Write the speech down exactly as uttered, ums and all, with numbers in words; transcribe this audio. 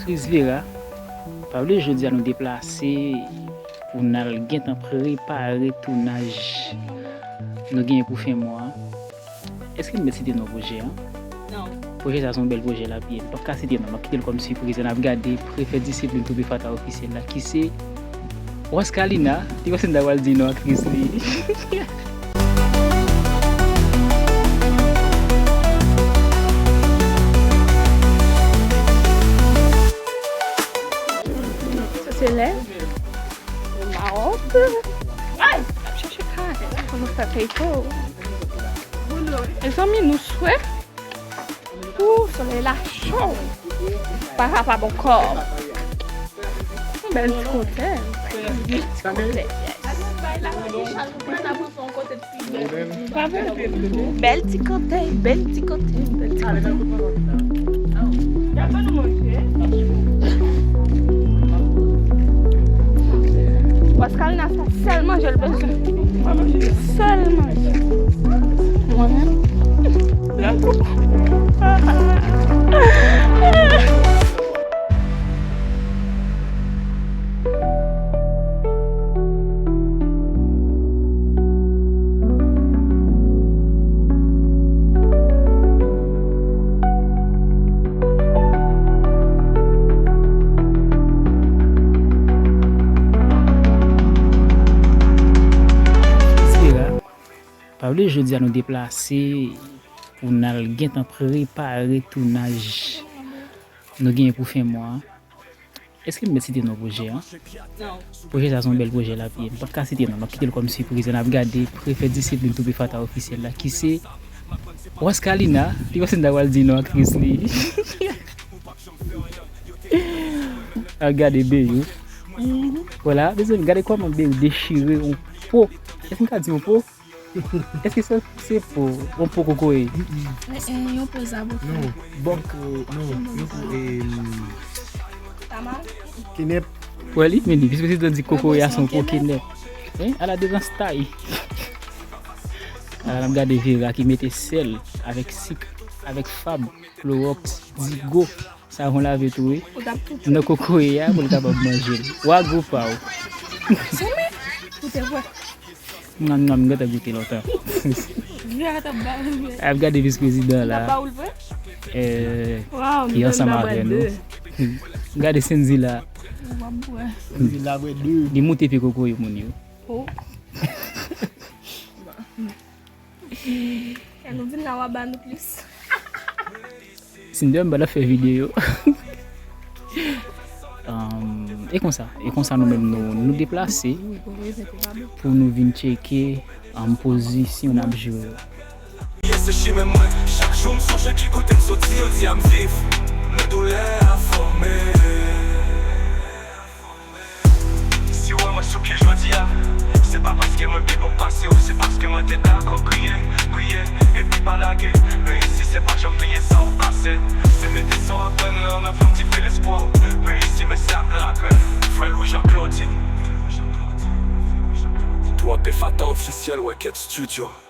Aktris Vera, pa bliye jodi a nou deplase pou n al gentan prepare tounaj nou genyen pou fen mwa a. Èske m mèt site non pwojè an? Non. Pwojè sa se yon bèl pwojè l ap ye. M p ap ka site non, m ap kite l kòm sipriz. N ap gade prefè disiplin Toupé Fata ofisyèl la ki se Roscalina. Li panse m ta pral di non aktris li. Sa se lè Mawote. Ay! N ap chèche kay. Pou nou fè peyto. Mezanmi, nou swè. Ooh, solèy la cho. Pa kapab ankò. Yon bèl ti kote. Bèl ti kote, yes. Bèl ti kote, bèl ti kote, bèl ti kote. Pascalina, se sèl manje l bezwen. Sèl manje. Mwen menm. Espera, pa bliye jodi a nou deplase pou n al gentan prepare tounaj nou genyen pou fen mwa a. Èske m mèt site non pwojè an? Non. Pwojè sa se yon bèl pwojè l ap ye. M p ap ka site non, m ap kite l kòm sipriz. N ap gade prefè disiplin Toupé Fata ofisyèl la ki se Roscalina. Li panse m ta pral di non aktris li. Al gade Beyou. Vwala, mezanmi, gade kòman Beyou dechire yon po. Èske m ka di yon po? Èske se, se po, yon po kokoye? Eh, eh, yon po zaboka. Non, bòk, non, yon po, eh, kenèp. Wè li, men li, vis prezidan di kokoye a se yon po kenèp. Hein, ala devan stay. Ala n ap gade Vera ki mete sèl, avèk sik, avèk fab, klowòks, digo. Savon lave tou, wi. Ou t ap tou nan kokoye a pou l kapab manje l. Wa gou pa w. Zanmi, ou te vwè. Mwen, mwen, mwen gentan goute lontan. Vera t ap ba ou vre. Ap gade vis prezidan la. L ap ba ou l vre? Eh, ki ansanm avè nou. Gade Senzi la. Ou p ap bwè. Senzi la bwè de. Li moute pye kokoye moun yo. Oh. Kè nou vin la w a ba nou plis. Cindy m pa t ap fè videyo. Um, e konsa, e konsa nou menm nou, nou deplase pou nou vin tcheke, um, pozisyon n ap jwe yo. Priye se chimen mwen. Chak jou m sonje ki kote m soti, yo di a m viv. Men doulè a fòme. Si w wè mwen sou pye jodi a, se pa paske mwen pi bon pase w, se paske mwen te dakò kriye, priye, epi pa lage. Reyisi se pa janm bliye sa w pase. Se mete sa w aprann lan nan fè m dife lespwa w. Reyisi men se ak lagrenn. Frè Louis Jean Claudine. Toupé Fata ofisyèl, Wekèt Studio.